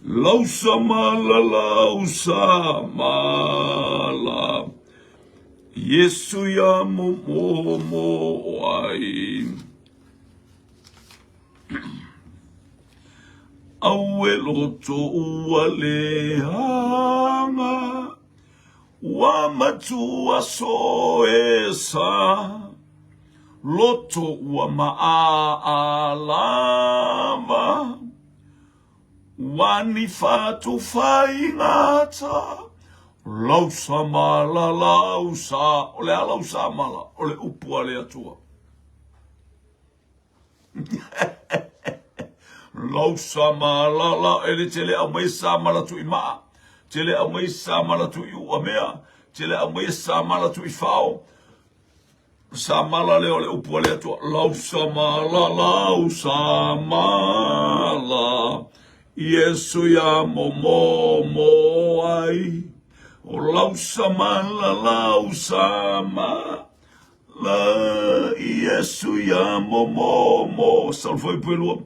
A: Lau samala, lau samala, Iesu ia momo mo ai. Aue loto ua leaga, ua matua so e sa, loto ua maa lava. Ua ni fatu faigata, lau samala, lau sa, o le a lau samala, o le upu a le Atua. Lau samala, la, e le tele au mai samala tu i maa, tele au mai samala tu i uamea, tele au mai samala tu i fao, Samala lea o le upu a le Atua. Lau samala, lau samala, Iesu ia momo mo ai. O lau samala, lau samala, Iesu ia momo mo. Sau foi pelua.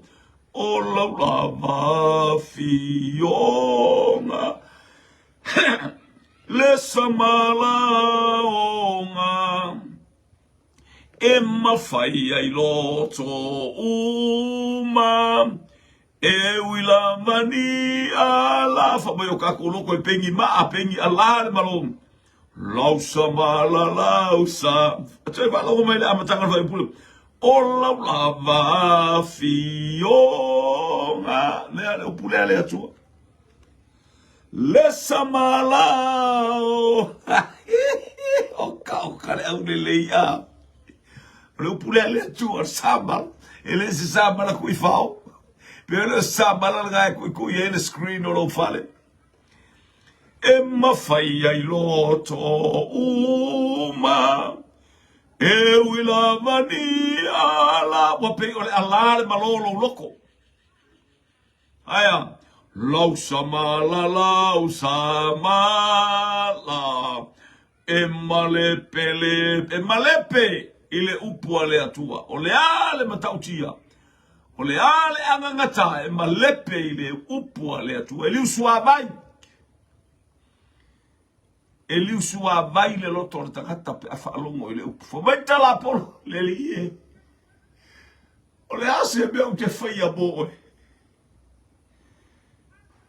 A: O lau lava fioga. Le samalaoga e mafai ai loto uma e ui lava ni ala fa mai o kākou loko e pengi maa pengi ala le malo lau samala lau sa toe faalogo mai le amataga o le faipule o lau lava fioga lea le upu lea le Atua. Le samalao o ka o ka le au lelei a. O le upu lea le Atua, le samala. E le se samala kui fao. Pe o le samala lena e kuikui ai le screen o lou fale. E mafai ai loto uma e ui lava ni ala. Ua pei o le ala le malo o lou loko. Aia, lau samala, lau samala, e malepe le, e malepe i le upu a le Atua. O le a le matautia, o le a le agagata e malepe i le upu a le Atua. E liusuavai, e liusuavai le loto o le tagata pe a faalogo i le upu. Fai mai tala a Polo, le Alii e. O le a se mea ou te faia mo oe?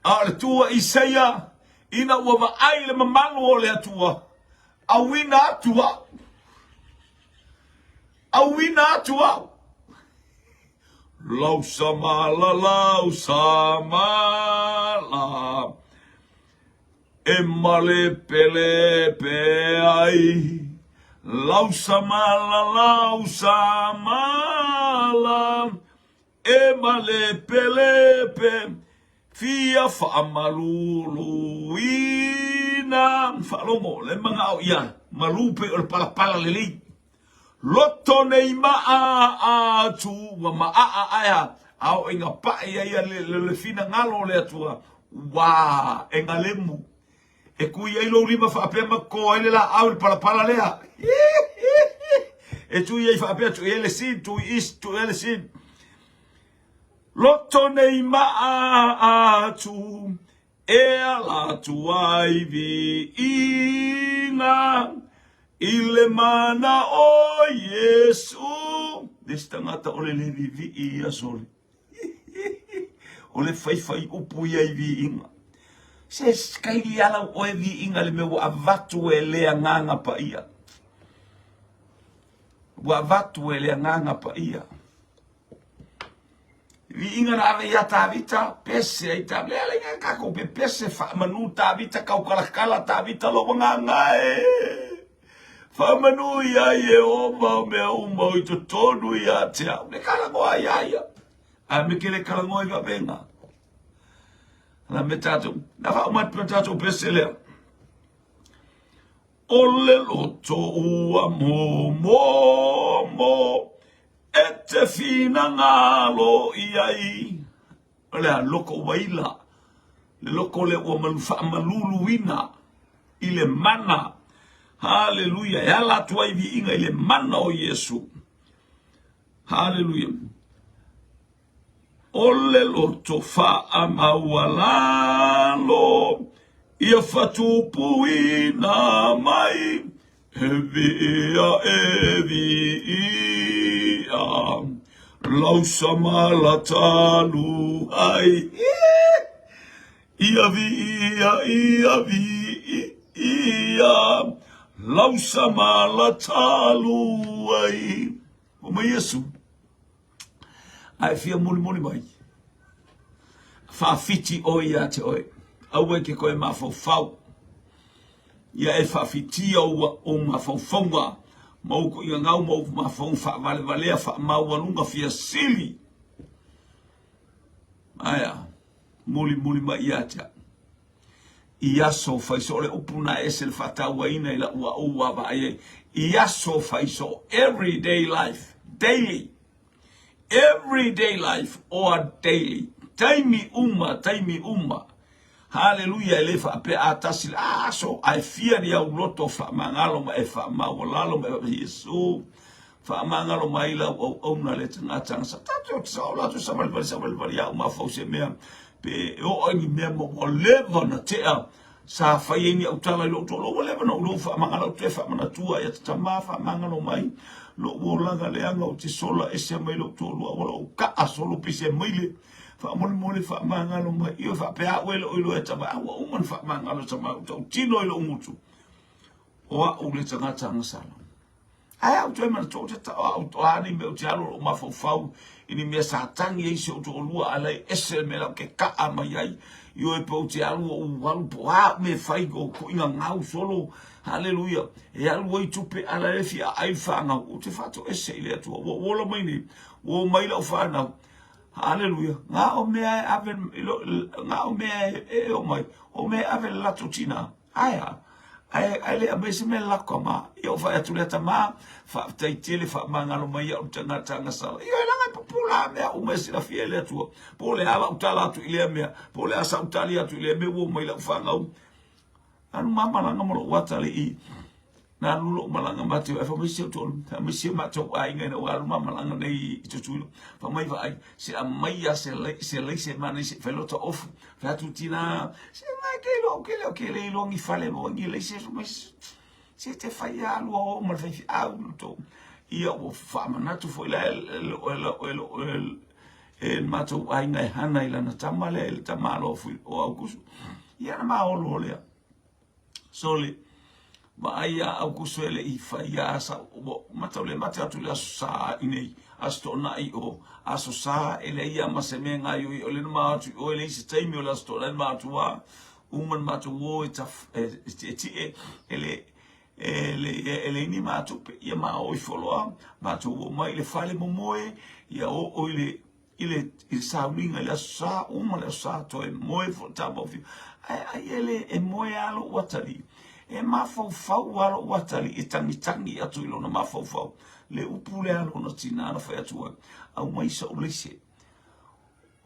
A: A o le tu a Isaia, ina ua vaai le mamalu o le Atua, auina atu au. Auina atu au. Lau samala, lau samala. E malepelepe ai lau samala, lau samala, E malepelepe fia faamaluluina. Faalogo le manao ia malu pei o le palapala lelei. Loto nei maa atu ua maaa ae a oo ina pai ai le finagalo o le Atua, ua e galemu. E kui ai lou lima faapea ma ko ai le laau i le palapala lea. E tui ai faapea, tui ai le sin, tui is, tui ai le sin. Loto nei maa atu E ala atu ai viiga i le mana o Iesu. Le isi tagata o le le vivii ia sole. O le faifai upu ia i viiga. Se kaili ala oe viiga le mea ua avatu e le Agaga Paia. Ua avatu e le Agaga Paia. Viiga na ave iā Tavita, pese ai Tavita. Le ala inga kākou pe pese faamanu Tavita, kaukalakala Tavita lou agaga e. Faamanu iā Iehova o mea uma o i totonu iā te au. Le kalagoa iā ia. A me ke le kalagoa i vavenga. La me tātou, na whaumai pe tātou pese lea. O le loto ua momomo e te finagalo i ai. O le a loko uaila, le loko lea ua malu faamaluluina i le mana. Haleluia, e ala atu ai viiga i le mana o Iesu. Haleluia. O le loto faamaualalo ia fatupuina mai e viia e viia lau samala talu ai ia viia ia viia lau samala talu ai o mai Iesu. A e fia molimoli mai. Faafiti oe ia te oe, aua e te toe mafaufau. Ia e faafitia ua ou mafaufauga ma ou tuuina gau ma ou mafaufauga faavalevalea faamaualuga fia sili. Aea, mulimuli mai ia te au. I aso faisoo, o le upu na e ese le faatauaina i lau au ua vaai ai. I aso faisoo, everyday life, daily. Everyday life or daily. Taimi uma, taimi uma. Haleluia, e le faapea a tasi le a aso, ae fia ni au loto faamagalo ma e faamaualalo ma e faapea, Iesu, faamagalo mai lau auauna le tagata sa tatou te sao latou savalivali savalivali au mafau se mea pe oo ai ni mea ma ua leva na tea sa fai ai ni au tala i lou toalua ua leva na ou lou faamagalo ou toe faamanatua ia tama faamagalo mai lou olaga leaga ou te sola ese mai lou toalua ua lou kaa solo pese mai le faamolemole faamagalo mai ioe faapea au e le o iloa e tama a ua uma na faamagalo e tama ou tautino i lou gutu o au le tagata agasala. Ae au toe manatua ou te tao au o a ni mea ou te alu o lou mafaufau i ni mea sa tagi ai si ou toalua a la e ese le mea la ou ke kaa mai ai ioe pe ou te alu ou alu po o a mea e fai o koʻiga gau solo haleluia e alu ai tupe a la e fia aai le fanau ou te faatoese i le Atua ua ou ola mai nei ua o mai lau fanau haleluia na o mea e ave na o mea e o mai o mea e ave le latou tina Ae a? Ae, ae le aumai se mea lako ma. Ia ou fai atu lea tama, faafetai tele faamagalo mai au tagata agasala. Ia leaga e pupula mea uma e silafia e le Atua. Po o le a lau tala atu i lea mea, po o le a sau tali atu i lea mea ua oo mai lau fanau. Alu ma malaga ma lou atalii. Na alu lou malaga ma te fai mai si ou toalua, fai mai si o matou aiga ina ua alu ma malaga nei i Tutuila. Fai mai vaai, se aumai lava se se laise manaia se i fai lota ofu. Fai atu tina, se ngai ke iloa, ke leo ke le iloa ni fale mo ni laise fai mai se te fai lava lua o ma le faifeau lo tou. Ia ua faamanatu foi la e e le matou aiga e hana i lana tama lea i le tama aloa o Aukuso. Ia na maolo lea. Sole, vaai ia Aukuso e le i fai a sa ua matau le mate atu le aso sa i nei aso toonai o aso sa e leai a ma se mea gaoioi o le na ma atu i oe leai se taimi o le aso toonai ma atu a uma na matou o e taf e tietie e le e le e leai ni matupe ia ma o ifo loa matou o mai i le fale momoe ia oo i le i le, i le sauniga i le aso sa, uma le aso sa, toe moe foi tama fiu. Ae ai e le, e moe lava lou atalii. E mafaufau lava lou atalii e tagitagi atu i lona mafaufau. Le upu lea a lona tina na fai atu ai, aumai sou laise.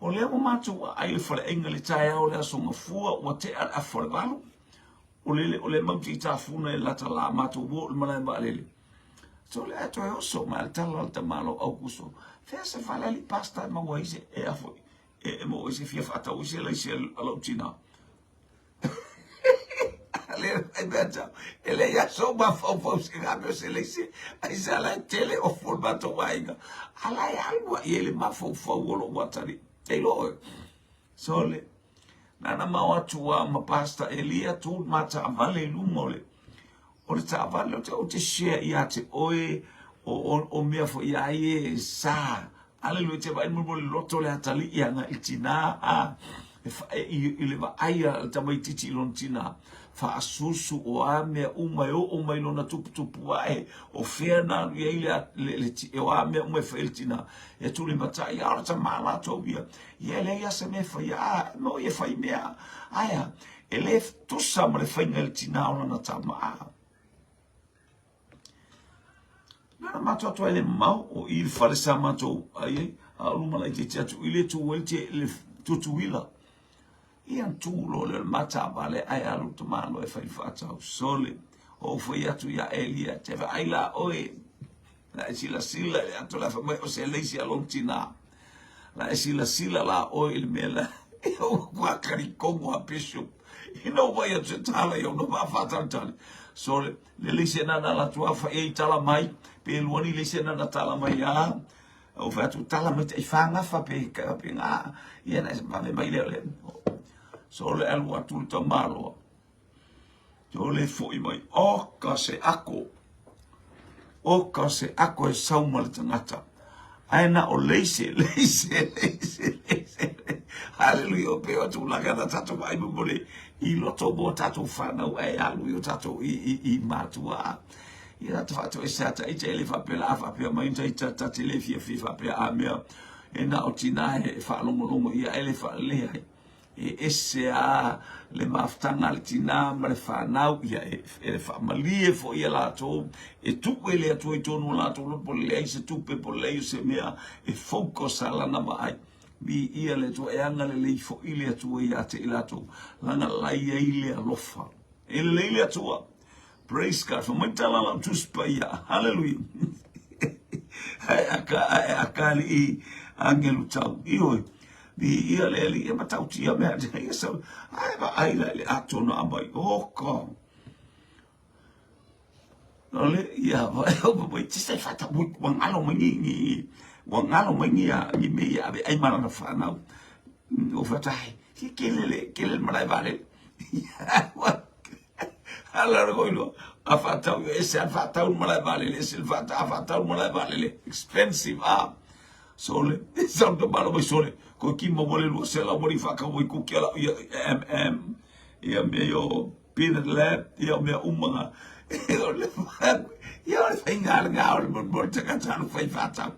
A: O lea ua matou aai i le faleaiga i le taeao o le aso Gafua, ua tea le afa o le 8. O le, o le mau tafuna e lata la matou o i le malae vaalele. So le ae toe oso mai le tala o le tamalo Aukuso. Fea se fale ali pasta e maua ai se e afo e e maua ai se fia faatau ai se laisi a lou tina. Le ai mea tau. E leai a sou mafaufau se ga mea o se laisi. Ai se ala e tele o fo le matou aiga. Ala e alu ai e le mafaufau o lou atalii. Te iloa oe. Sole, nana ma o atu a ma Pastor Elia tu ma taavale i luma o le o le taavale o te o te share ia te oe o o o mea foi ia ai e sa Aleluia te vaai mo le loto le atalii aga i tina a e fa e i i le vaai a le tamaitiiti i lona tina faasusu o a mea uma e oo mai lona tuputupu ae o fea na alu i ai le le le o a mea uma e fai e le tina e tulimatai a o le tama latou ia Ia e leai lava se mea e faia, a mo ia fai mea. Ae a, e le tusa ma le faiga i le tina o lana tama. A. Na na matou atu ai le mamao o i le fale sa matou ai ai, a o luma laitiiti atu i le tu ai le, le tutuila. Ia na tu loa lea o le ma taavale ae alu le tamaloa e fai le faatau. Sole, ou fai atu ia Elia, te vaai la oe, la e silasila i le ato la fai mai o se leisi a lou tina. La e silasila la oe i le mea la, e ou kuakari kongo a bishop. Ina ou vaai atu se tala i ona faafātalitali. Sole, le leisi ena na alu atu a fai ai tala mai, pe lua ni leisi ena na tala mai a, Ou fai atu, tala mai tai whangafa pe ka pe ngā. Ia na vave mai lea o le. So le alu atu le tamaloa. So le foi mai, oka se ako. Oka se ako e sau ma le tagata. Ae na o leise, leise, leise, leise. Haleluia, o pei o tulaga na tatou vaai mo le i loto mo tatou whanau e alu i o tatou i, i, i matua. Ia ta whaatu e sea ta ita ele whapea la whapea mai ta ita ta te le fia fia whapea a mea e na o tina e whaalongolongo ia ele whaalelei ai. E ese a le mafutaga a le tinā ma le fanau, ia e, e faamalie foi ia latou, e tuu e le Atua i totonu o latou loto, po o le leai se tupe, po o le leai o se mea, e focus a lana vaai. Viia le Atua, e agalelei foi le Atua ia te i latou, laga lai ai le alofa. E lelei le Atua. Praise God. Fai mai tala lau Tusi Paia. Hallelujah. Ae aka, ae aka alii angelu tau. Ioe. Viia le Alii e matautia mea te ia sau. Ae vaai la i le ato na aumai. Oh God. O le ia vaai au mai te sai fata ua ngalo mai ni ni ua ngalo mai ni a ni me ia ave ai malana whanau. O fatai. Ki kele le kele malae vale. Ala le koilo. A whatau, ese a whatau malae vale, ese le whatau, a whatau malae vale, expensive, ah. Sole, sau te malo mai sole, ko ki ma wale lua sela wali whaka wai kuki ala ia MM, ia mea yo peanut lab, ia mea umanga. O le ia o le whainga le ngā o le mo mo te kata whai whatau.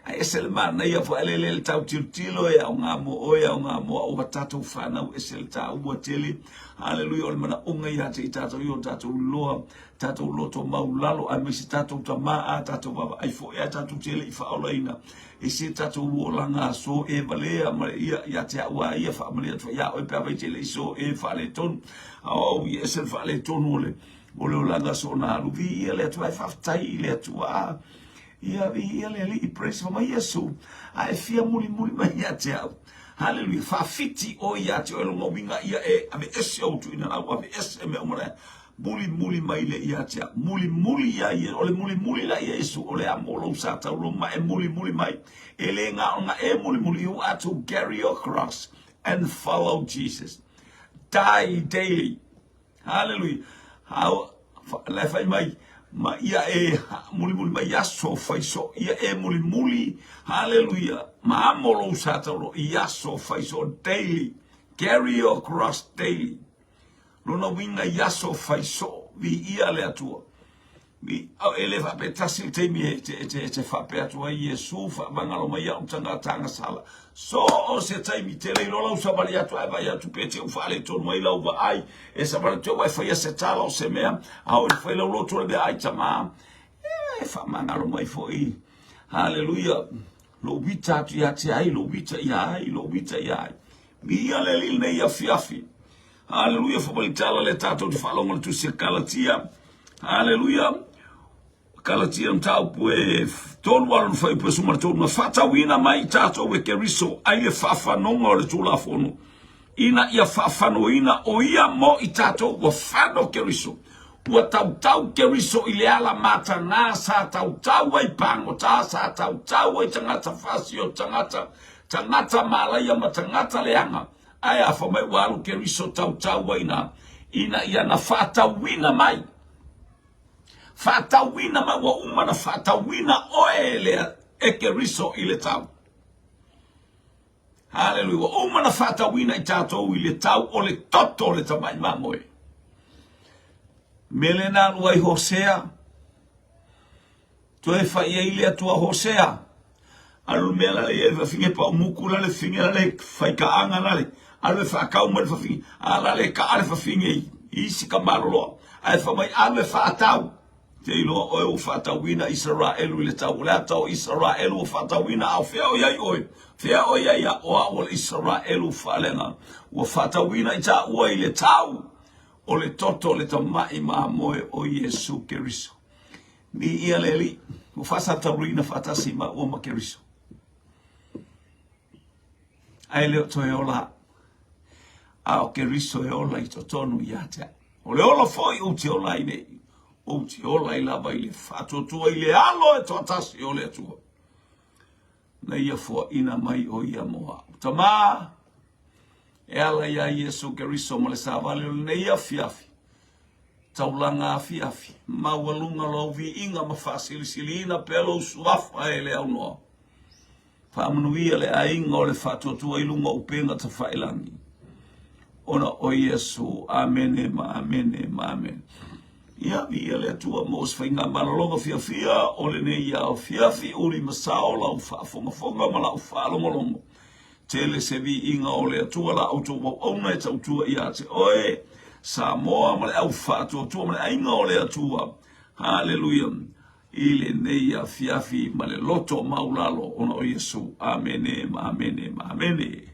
A: Ai ese le manaia whaelele le tau tilotilo e au ngā mo oe au ngā mo au tatou whanau ese le tāua tele. Hallelujah, o le manaoga ia te i tātou i o tātou loa, tātou loto maulalo, aemaise tātou tamā a tātou vaavaai foi a tātou tele i faaolaina. E se tātou olaga aso e valea ma ia ia te au a ia faamalie atu ia oe pe a fai tele i so e faaletonu. Oh, ia ese le faaletonu o le o le olaga aso na alu. Viia le Atua e faafetai i le Atua. Ia viia le Alii, praise for my Iesu. A e fia mulimuli mai ia te au. Hallelujah. Faafiti oe ia te oe lona uiga ia e aveese ou tuuina lau, aveese mea uma lea. Mulimuli mai le ia te au. Mulimuli ia ia, o le mulimuli la ia Iesu, o le a mo lou sa taulo ma e mulimuli mai. E le ngā o ngā e mulimuli, you are to carry your cross and follow Jesus. Die daily. Hallelujah. Hau, le fai mai, ma ia e mulimuli mai aso fai so, ia e mulimuli, hallelujah, ma amo lou sa taulo, i aso fai so daily, carry your cross daily. Lona uiga i aso fai soo, viia le Atua. Vi, au, e le faapea tasi le taimi e te, e te, e te faapea atu ai Iesu faamagalo mai au tagata agasala. So o se taimi tele i lau savali atu ae vai atu pe te u faaletonu ai lau vaai e savali atu au e faia se tala o se mea a o i fai lau loto le mea ai tama e faamagalo mai foi. Haleluia. Lou vita atu ia te ai, lou vita ia ai, lou vita ia ai. Viia le Alii lenei afiafi. Haleluia, faamatala le tatou te faalogo le tusi a Kalatia. Haleluia. Kalatia mataupu e tolu alo na fuaiupu e 13 na faatauina mai i tatou e Keriso ai le faafanoga o le Tulafono ina ia faafanoina o ia mo i tatou ua fano Keriso ua tautau Keriso i le ala matagā sa tautau ai pagotā sa tautau ai tagata faasio tagata tagata malaia ma tagata leaga Ae a fai mai ua alu Keriso tautau ai na, ina ia na faatauina mai. Faatauina mai, ua uma na faatauina oe le e Keriso i le tau. Haleluia, ua uma na faatauina i tatou i le tau o le toto o le tamai mamoe. Mele na alu ai Hosea, Toe fai ai le Atua Hosea, Alu mea la le ia fafine pa muku la le fine la le fai kaaga la le alu e faatau mai le fafine a la le kaa le fafine i isi ka maloloa ae fai mai alu e faatau te iloa oe ua faatauina Isaraelu i le tau o le ata o Isaraelu ua faatauina a o fea o i ai oe fea o i ai a o au o le Isaraelu faaleaga ua faatauina i taua i le tau o le toto o le tamai mamoe o Iesu Keriso. Viia le Alii, ua faasataurina faatasi maua ma Keriso. Ae le o toe ola au, a o Keriso e ola i totonu ia te au. O le ola foi ou te ola ai nei, ou te ola ai lava i le faatuatua i le alo e toatasi o le Atua. Na ia foaina mai o ia mo au. Tamā, e ala iā Iesu Keriso ma le savali o lenei afiafi, Taulaga afiafi, maualuga lou viiga ma faasilisiliina pea lou suafa e le aunoa. Faamanuia le aiga o le faatuatua i luga o upega tafailagi. Ona o Iesu. Amene ma amene ma amene. Ia, viia le Atua mo se faigamalologa fiafia o lenei afiafi uli ma sao lau faafogafoga ma lau faalogologo. Tele se viiga o le Atua la outou auauna e tautua ia te oe, Samoa ma le au faatuatua ma le aiga o le Atua. Haleluia! I lenei afiafi ma le loto maulalo ona o Iesu. Amene ma amene ma amene.